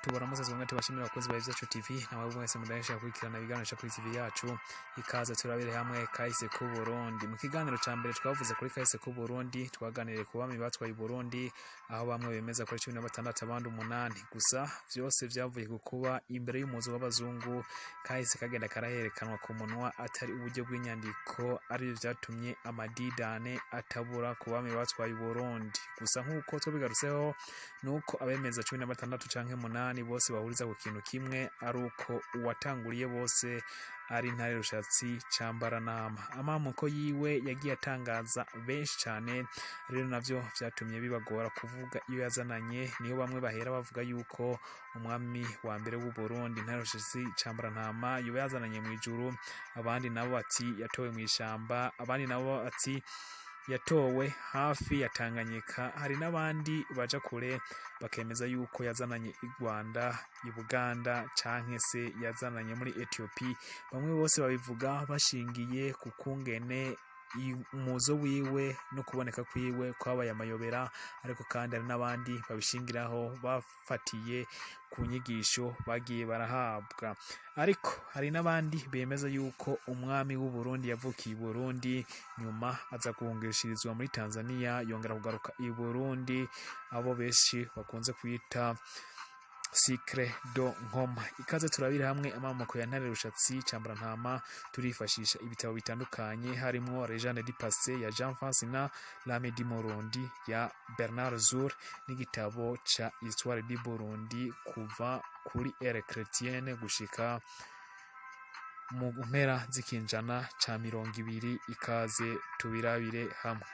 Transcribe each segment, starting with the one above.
Tubaramutse twongere tubashimire abakozi ba Ivyacu TV namwe mwese mudahisha gukurikirana ibiganiro kuri TV yacu. Ikaze turabire hamwe kahise k'u Burundi. Mu kiganiro ca mbere twavuze kuri kahise k'u Burundi, twaganiriye ku bami batwaye Burundi, aho bamwe bemeza ko ari 16, abandi 8. Gusa vyose vyavuye ku kuba imbere y'umuzo w'abazungu kahise kagenda karaherekanwa ku munwa, atari uburyo bw'inyandiko, arivyo vyatumye amadidane atabura ku bami batwaye Burundi. Gusa nk'uko twabigarutseho, nuko abemeza 16 canke 8 bose bahuriza ku kintu kimwe, ari uko uwatanguriye bose ari Ntare Rushatsi Cambaranama. Amamuko yiwe yagiye atangaza benshi cane, rero navyo vyatumye bibagora kuvuga iyo yazananye. Niho bamwe bahera bavuga yuko umwami wa mbere w'u Burundi Ntare Rushatsi Cambarantama yoba yazananye mw'ijuru, abandi nabo bati yatowe mw'ishamba, abandi nabo bati yatowe hafi ya Tanganyika. Hari n'abandi baja kure bakemeza yuko yazananye i Rwanda, i Buganda canke se yazananye muri Ethiopia. Bamwe bose babivuga bashingiye ku kungene umuzo wiwe no kuboneka kwiwe kwabaye amayobera, ariko kandi hari n'abandi babishingiraho bafatiye ku nyigisho bagiye barahabwa. Ariko hari n'abandi bemeza yuko umwami w'u Burundi yavukiye i Burundi, nyuma aza guhungishirizwa muri Tanzania, yongera kugaruka i Burundi, abo benshi bakunze kwita Cycle do Nkoma. Ikaze turabire hamwe amamoko ya Ntare Rushatsi Cambarantama. Turifashisha ibitabo bitandukanye harimwo Légende du Passé ya Jean Fansina, L'Âme du Murundi ya Bernard Zur, n'igitabo ca Histoire du Burundi kuva kuri Ère Chrétienne gushika mu mpera z'ikinjana ca 20. Ikaze tubirabire hamwe.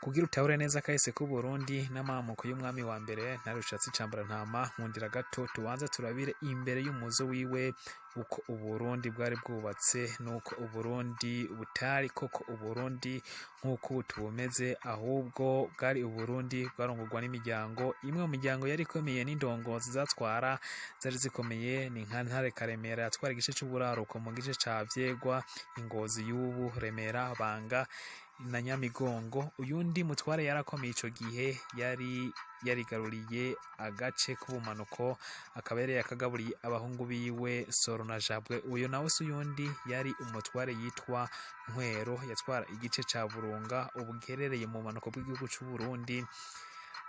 Kugira utahure neza kahise k'u Burundi n'amamuko y'umwami wa mbere Ntare Rushatsi Cambarantama, nkundira gato tubanze turabire imbere y'umuzo wiwe uko Uburundi bwari bwubatse, nuko Uburundi butari koko Uburundi nk'uko ubu tubumeze, ahubwo bwari Uburundi bwarongorwa n'imiryango. Imwe mu miryango yari ikomeye n'indongozi zatwara zari zikomeye ni nka Ntare Karemera yatwara igice c'uburaruko mu gice ca Vyegwa, Ingozi y'ubu, Remera, Banga na Nyamigongo. Uyundi mutware yarakomeye ico gihe yari yarigaruriye agace k'ubumanuko, akaba yari yakagaburiye abahungu biwe Soro na Jabwe. Uyo nawe si uyundi, yari umutware yitwa Ntwero, yatwara igice ca Burunga ubu giherereye mu bumanuko bw'igihugu c'u Burundi,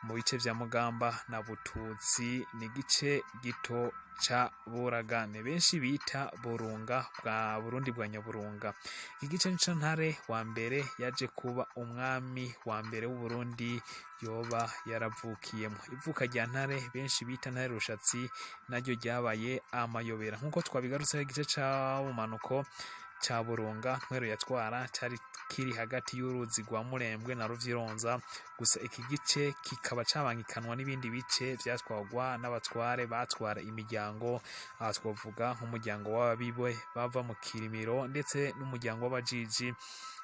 mu bice vya Mugamba na Bututsi, ni igice gito ca Buragane benshi bita Burunga bwa Burundi bwa Nyaburunga. Iki gice nico Ntare wa mbere yaje kuba umwami wa mbere w'Uburundi yoba yaravukiyemo. Ivuka rya Ntare benshi bita Ntare Rushatsi naryo ryabaye amayobera, nk'uko twabigarutseho. Igice c'ubumanuko ca Burunga Ntwero yatwara cari kiri hagati y'uruzi rwa Murembwe na Ruvyironza. Gusa iki gice kikaba cabangikanwa n'ibindi bice vyatwarwa n'abatware batwara imiryango. Aha twovuga nk'umuryango w'Ababibe bava mu Kirimiro, ndetse n'umuryango w'Abajiji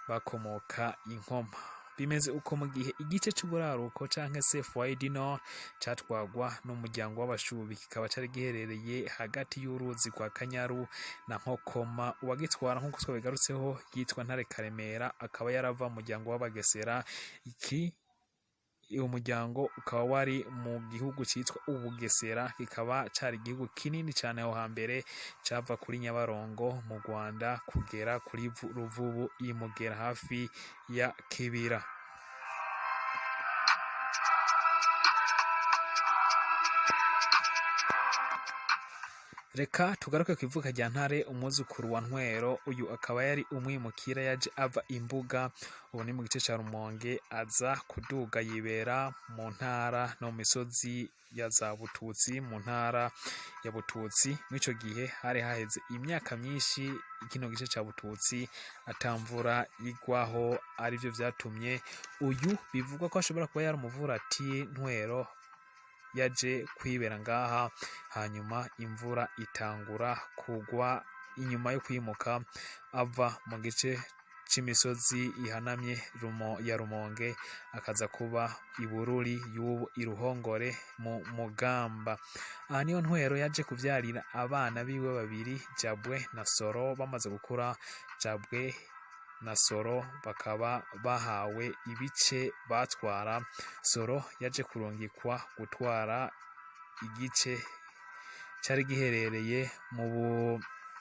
bakomoka Inkoma. Bimeze uko mu gihe igice c'uburaruko canke se Foyer du Nord catwarwa n'umuryango w'Abashubi, kikaba cari giherereye hagati y'uruzi rwa Kanyaru na Nkokoma. Uwagitwara, nk'uko twabigarutseho, yitwa Ntare Karemera, akaba yarava mu muryango w'Abagesera. Iki uwo muryango ukaba wari mu gihugu citwa Ubugesera, kikaba cari igihugu kinini cane aho hambere, cava kuri Nyabarongo mu Rwanda kugera kuri Ruvubu imugera hafi ya Kibira. Reka tugaruke ku ivuka rya Ntare, umwuzukuru wa Ntwero. Uyu akaba yari umwimukira yaje ava Imbuga, ubu ni mu gice ca Rumonge, aza kuduga yibera mu ntara no mu misozi ya za Bututsi, mu ntara ya Bututsi. Mw'ico gihe hari haheze imyaka myinshi kino gice ca Bututsi atamvura igwaho, arivyo vyatumye uyu bivugwa ko ashobora kuba yari umuvurati Ntwero yaje kwibera ngaha, hanyuma imvura itangura kugwa inyuma yo kwimuka ava mu gice c'imisozi ihanamye ya Rumonge, akaza kuba Ibururi y'ubu Iruhongore mu Mugamba. Aha niho Ntwero yaje kuvyarira abana biwe babiri, Jabwe na Soro. Bamaze gukura, Jabwe Na Soro bakaba bahawe ibice batwara. Soro yaje kurungikwa gutwara igice cari giherereye mu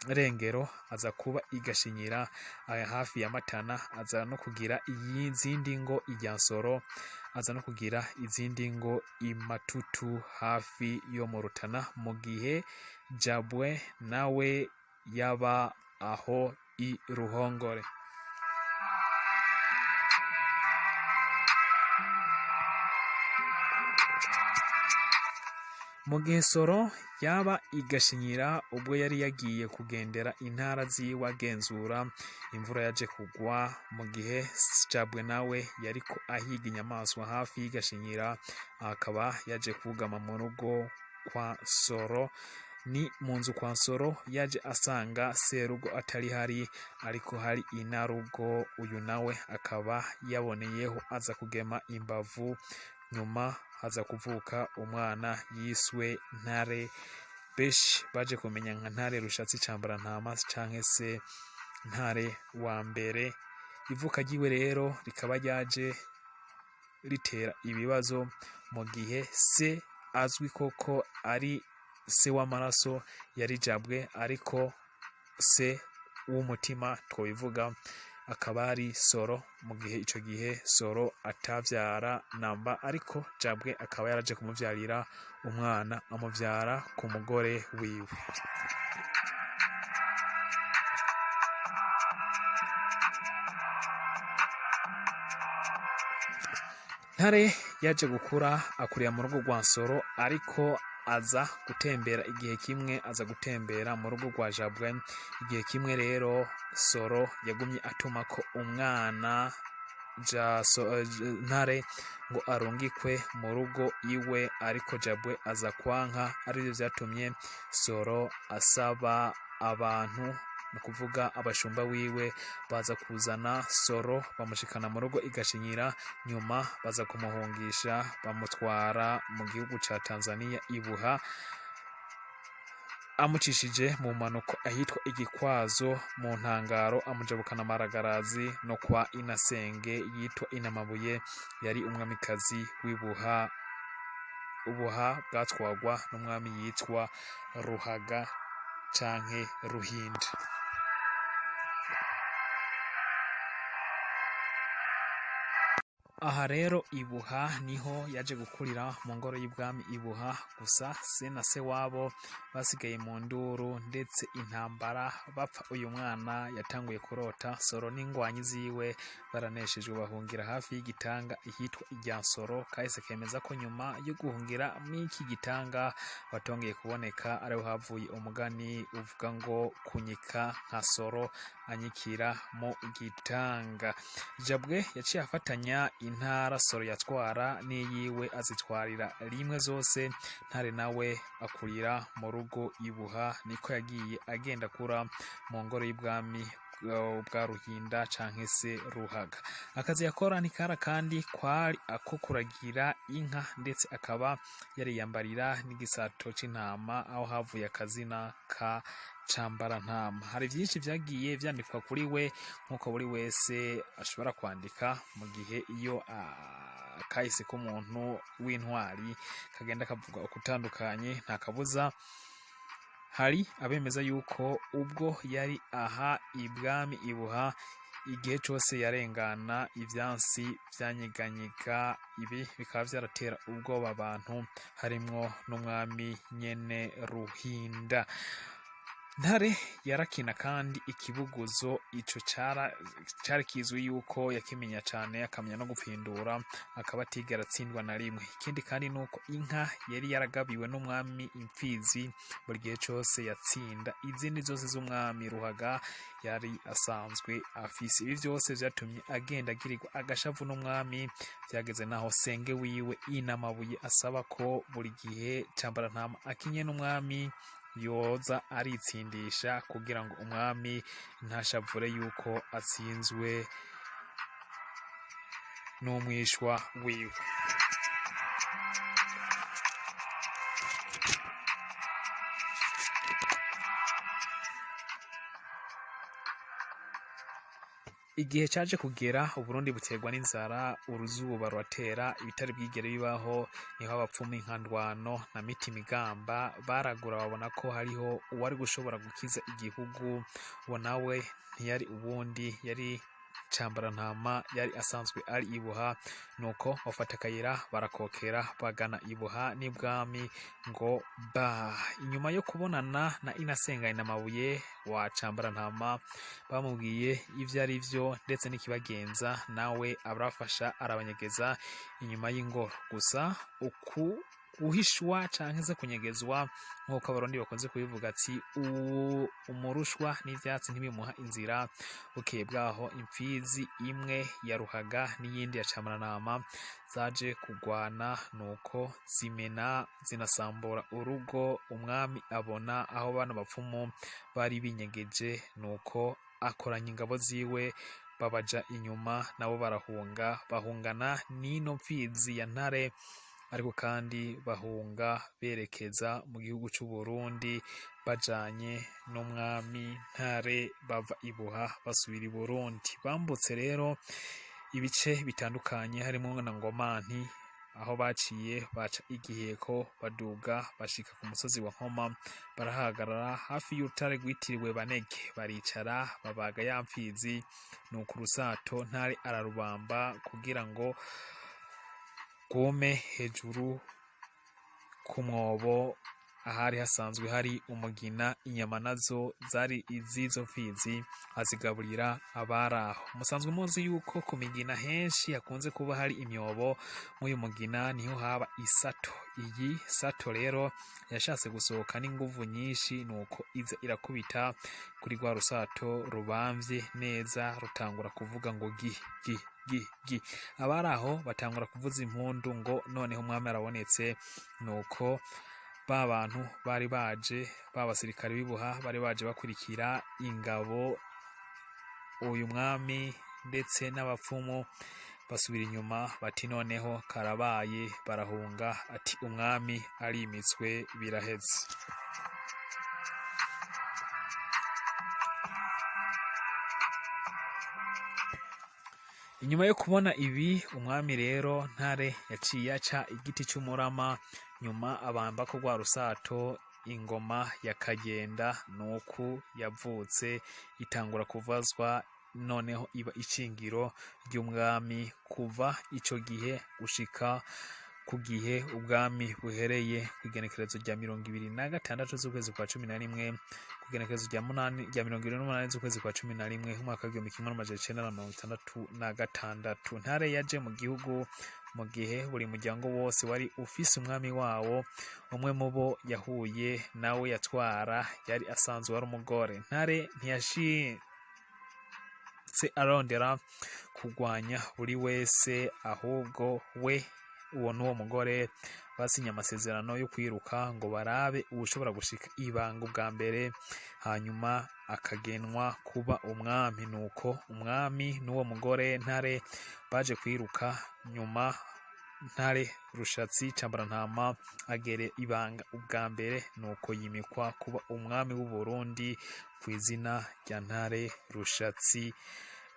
Burengero, aza kuba igashinyira hafi ya Matana, aza no kugira izindi ngo irya Nsoro, aza no kugira izindi ngo Imatutu hafi yo mu Rutana, mu gihe Jabwe nawe yaba aho i Ruhongore. Mu gihe Soro yaba igashinyira, ubwo yari yagiye kugendera intara ziwe agenzura, imvura yaje kugwa mu gihe Jabwe nawe yariko ahiga inyamaswa hafi y'igashinyira, akaba yaje kugama mu rugo kwa Soro. Ni mu nzu kwa Nsoro yaje asanga serugo atari hari, ariko hari inarugo. Uyu nawe akaba yaboneyeho aza kugema imbavu, nyuma haza kuvuka umwana yiswe Ntare, benshi baje kumenya nka Ntare Rushatsi Cambarantama canke se Ntare wa mbere. Ivuka ryiwe rero rikaba ryaje ritera ibibazo mu gihe se azwi koko ari se w'amaraso yari Jabwe, ariko se w'umutima twobivuga akaba ari Soro, mu gihe ico gihe Soro atavyara namba, ariko Jabwe akaba yaraje kumuvyarira umwana, amuvyara ku mugore wiwe. Ntare yaje gukura, akurira mu rugo rwa Nsoro, ariko aza gutembera igihe kimwe, aza gutembera mu rugo rwa Jabwe igihe kimwe. Rero Soro yagumye atuma ko umwana Ntare ngo arungikwe mu rugo iwe, ariko Jabwe aza kwanka, arivyo vyatumye Soro asaba abantu, ni ukuvuga abashumba wiwe, baza kuzana Soro bamushikana mu rugo igashinyira. Nyuma baza kumuhungisha, bamutwara mu gihugu ca Tanzania ibuha, amucishije mu mpanuko ahitwa Igikwazo mu Ntangaro, amujabukana Maragarazi no kwa Inasenge yitwa Inamabuye, yari umwamikazi w'ibuha. Ubuha bwatwagwa n'umwami yitwa Ruhaga canke Ruhinda. Aha rero ibuha niho yaje gukurira mu ngoro y'ibwami ibuha. Gusa se na se wabo basigaye mu nduru ndetse intambara bapfa. Uyu mwana yatanguye kurota Soro n'ingwanyi ziwe baraneshejwe, bahungira hafi y'igitanga ihitwa irya Nsoro. Kahise kemeza ko nyuma yo guhungira mw'iki gitanga batongeye kuboneka, ariho havuye umugani uvuga ngo kunyika nka Soro anyikira mu gitanga. Jabwe yaciye afatanya intara Soro yatwara n'iyiwe, azitwarira rimwe zose. Ntare nawe akurira mu rugo ibuha, niko yagiye agenda akura mu ngoro y'ibwami bwa Ruhinda canke se Ruhaga. Akazi yakora ntikara kandi kwari ako kuragira inka, ndetse akaba yariyambarira n'igisato c'intama, aho havuye akazina ka Cambarantama. Hari vyinshi vyagiye vyandikwa kuri we, nk'uko buri wese ashobora kwandika mu gihe iyo kahise k'umuntu w'intwari kagenda kavuga ukutandukanye, nta kabuza hari abemeza yuko ubwo yari aha ibwami ibuha, igihe cose yarengana ivyansi vyanyeganyega, ibi bikaba vyaratera ubwoba abantu, harimwo n'umwami nyene Ruhinda. Ntare yarakina kandi ikibuguzo, ico cari kizwi yuko yakimenya cane, akamenya no gupfindura, akaba atigera atsindwa na rimwe. Ikindi kandi nuko inka yari yaragabiwe n'umwami imfizi, buri gihe cose yatsinda izindi zose z'umwami Ruhaga yari asanzwe afise. Ibi vyose vyatumye agenda agirirwa agashavu n'umwami, vyageze naho senge wiwe Inamabuye asaba ko buri gihe Cambarantama akinye n'umwami yoza aritsindisha, kugira ngo umwami ntashavure yuko atsinzwe n'umwishwa wiwe. Igihe caje kugera Uburundi buterwa n'inzara, uruzuba ruratera ibitari bwigere bibaho. Niho abapfumu inkandwano na Mitimigamba baragura, babona ko hariho uwari gushobora gukiza igihugu. Uwo nawe ntiyari uwundi, yari Cambarantama, yari asanzwe ari ibuha. Nuko bafata akayira barakokera bagana ibuha n'ibwami ngo ba. Inyuma yo kubonana na Inasenga Mabuye wa Cambarantama, bamubwiye ivyo ari vyo ndetse n'ikibagenza, nawe arabafasha arabanyegeza inyuma y'ingoro. Gusa uku guhishwa canke se kunyegezwa, nk'uko Abarundi bakunze kubivuga, ati umurushwa n'ivyatsi ntibimuha inzira. Bukeye bwaho, imfizi imwe ya Ruhaga n'iyindi ya Cambarantama zaje kugwana, nuko zimena zinasambura urugo. Umwami abona aho bano bapfumu bari binyegeje, nuko akoranya ingabo ziwe, babaja inyuma, nabo barahunga, bahungana n'ino mfizi ya Ntare. Ariko kandi bahunga berekeza mu gihugu c'Uburundi bajanye n'umwami Ntare, bava ibuha basubira i Burundi. Bambutse rero ibice bitandukanye harimwo na Ngomanti, aho baciye baca igiheko, baduga bashika ku musozi wa Nkoma, barahagarara hafi y'urutare rwitiriwe Banege, baricara babaga ya mfizi. Nuko urusato Ntare ararubamba kugira ngo rwume hejuru ku mwobo ahari hasanzwe hari umugina. Inyama nazo zari iz'izo mfizi, azigaburira abari aho. Musanzwe muzi yuko ku migina henshi hakunze kuba hari imyobo. Mw'uyu mugina niho haba isato. Iyi sato rero yashatse gusohoka n'inguvu nyinshi, nuko iza irakubita kuri rwa rusato rubamvye neza, rutangura kuvuga ngo gi gi gi gi. Abari aho batangura kuvuza impundu ngo noneho umwami arabonetse. Nuko ba bantu bari baje, ba basirikare b'ibuha bari baje bakurikira ingabo uyu mwami ndetse n'abapfumu, basubira inyuma bati noneho karabaye, barahunga, ati umwami arimitswe, biraheze. Inyuma yo kubona ibi, umwami rero Ntare yaciye aca igiti c'umurama, nyuma abamba ko rwa rusato. Ingoma ya Kagenda nuku yavutse, itangura kuvazwa, noneho iba icingiro ry'umwami kuva ico gihe gushika ku gihe ubwami buhereye, kw'igenekerezo rya 26 z'ukwezi kwa 11, kw'igenekerezo rya munani, rya 28 z'ukwezi kwa 11, umwaka w'1966. Ntare yaje mu gihugu mu gihe buri muryango wose wari ufise umwami wawo. Umwe mu bo yahuye nawe yatwara yari asanzwe ari umugore. Ntare ntiyashitse arondera kugwanya buri wese, ahubwo we uwo n'uwo mugore basinye amasezerano yo kwiruka ngo barabe uwushobora gushika ibanga ubwa mbere, hanyuma akagenwa kuba umwami. Nuko umwami n'uwo mugore Ntare baje kwiruka, nyuma Ntare Rushatsi Cambarantama agere ibanga ubwa mbere, nuko yimikwa kuba umwami w'u Burundi ku izina rya Ntare Rushatsi,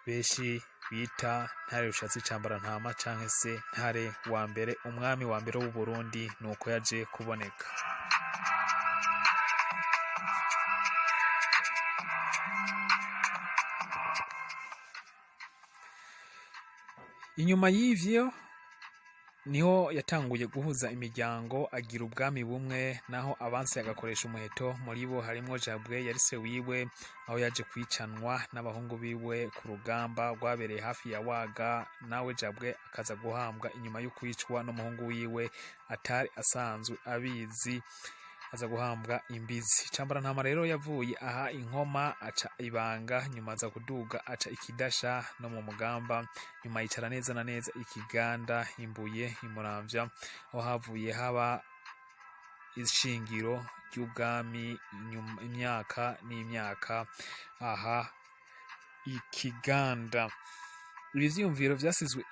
benshi bita Ntare Rushatsi Cambarantama canke se Ntare wa mbere, umwami wa mbere w'u Burundi. Nuko yaje kuboneka. Inyuma y'ivyo niho yatanguye guhuza imiryango, agira ubwami bumwe, naho abansi agakoresha umuheto. Muri bo harimwo Jabwe yari se wiwe, aho yaje kwicanwa n'abahungu biwe ku rugamba rwabereye hafi ya Waga. Nawe Jabwe akaza guhambwa inyuma yo kwicwa n'umuhungu wiwe atari asanzwe abizi, aza guhambwa imbizi. Cambarantama rero yavuye aha Inkoma aca ibanga, nyuma aza kuduga aca ikidasha no mu Mugamba, nyuma yicara neza na neza ikiganda Imbuye Imuramvya, aho havuye haba ishingiro ry'ubwami imyaka n'imyaka aha ikiganda. Ibi vyiyumviro vyasizwe,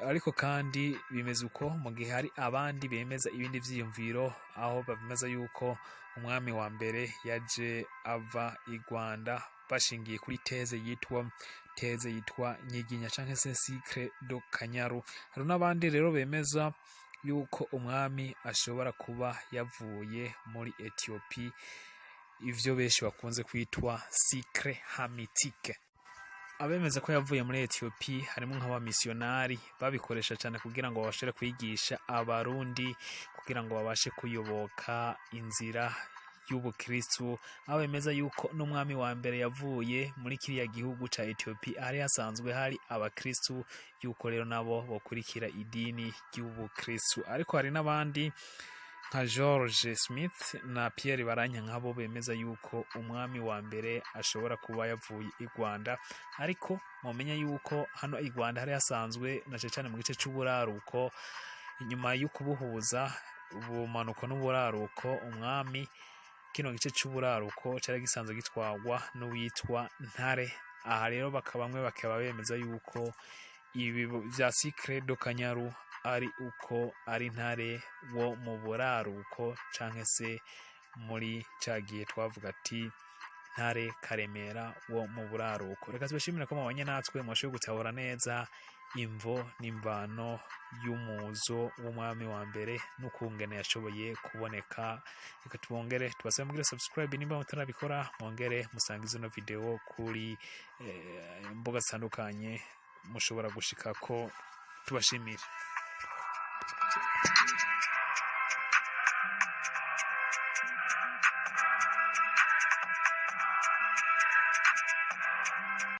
ariko kandi bimeze uko mu gihe hari abandi bemeza ibindi vyiyumviro, aho bemeza yuko umwami wa mbere yaje ava i Rwanda. Bashingiye kuri thèse yitwa Nyiginya canke se Cycle do Kanyaru. Hari n'abandi rero bemeza yuko umwami ashobora kuba yavuye muri Ethiopie, ivyo benshi bakunze kwitwa cycle hamitique. Abemeza ko yavuye muri Ethiopie harimo nk'abamisiyonari babikoresha cyane kugira ngo babashe kwigisha Abarundi, kugira ngo babashe kuyoboka inzira y'ubukristu, aho bemeza yuko n'umwami wa mbere yavuye muri kiriya gihugu ca Ethiopie, hari hasanzwe hari abakristu, yuko rero nabo bokurikira idini ry'ubukristu. Ariko hari n'abandi nka George Smith na Pierre Baranya, nkabo bemeza yuko umwami wa mbere ashobora kuba yavuye i Rwanda. Ariko mumenya yuko hano i Rwanda hari hasanzwe, na cane cane mu gice c'uburaruko, inyuma y'ukubuhuza ubumanuko n'uburaruko, umwami kino gice c'uburaruko cari gisanzwe gitwarwa n'uwitwa Ntare. Aha rero bakaba bamwe bakaba bemeza yuko ibi vya Cycle do Kanyaru ari uko ari Ntare wo mu buraruko, canke se muri ca gihe twavuga ati Ntare Karemera wo mu buraruko. Reka tubashimire ko mubanye natwe, mwashoboye gutahura neza imvo n'imvano y'umuzo w'umwami wa mbere n'ukungene yashoboye kuboneka. Reka tubongere tubasabe mugire subscribe nimba mutarabikora, mwongere musangize ino video kuri mbuga zitandukanye mushobora gushikako. Tubashimire.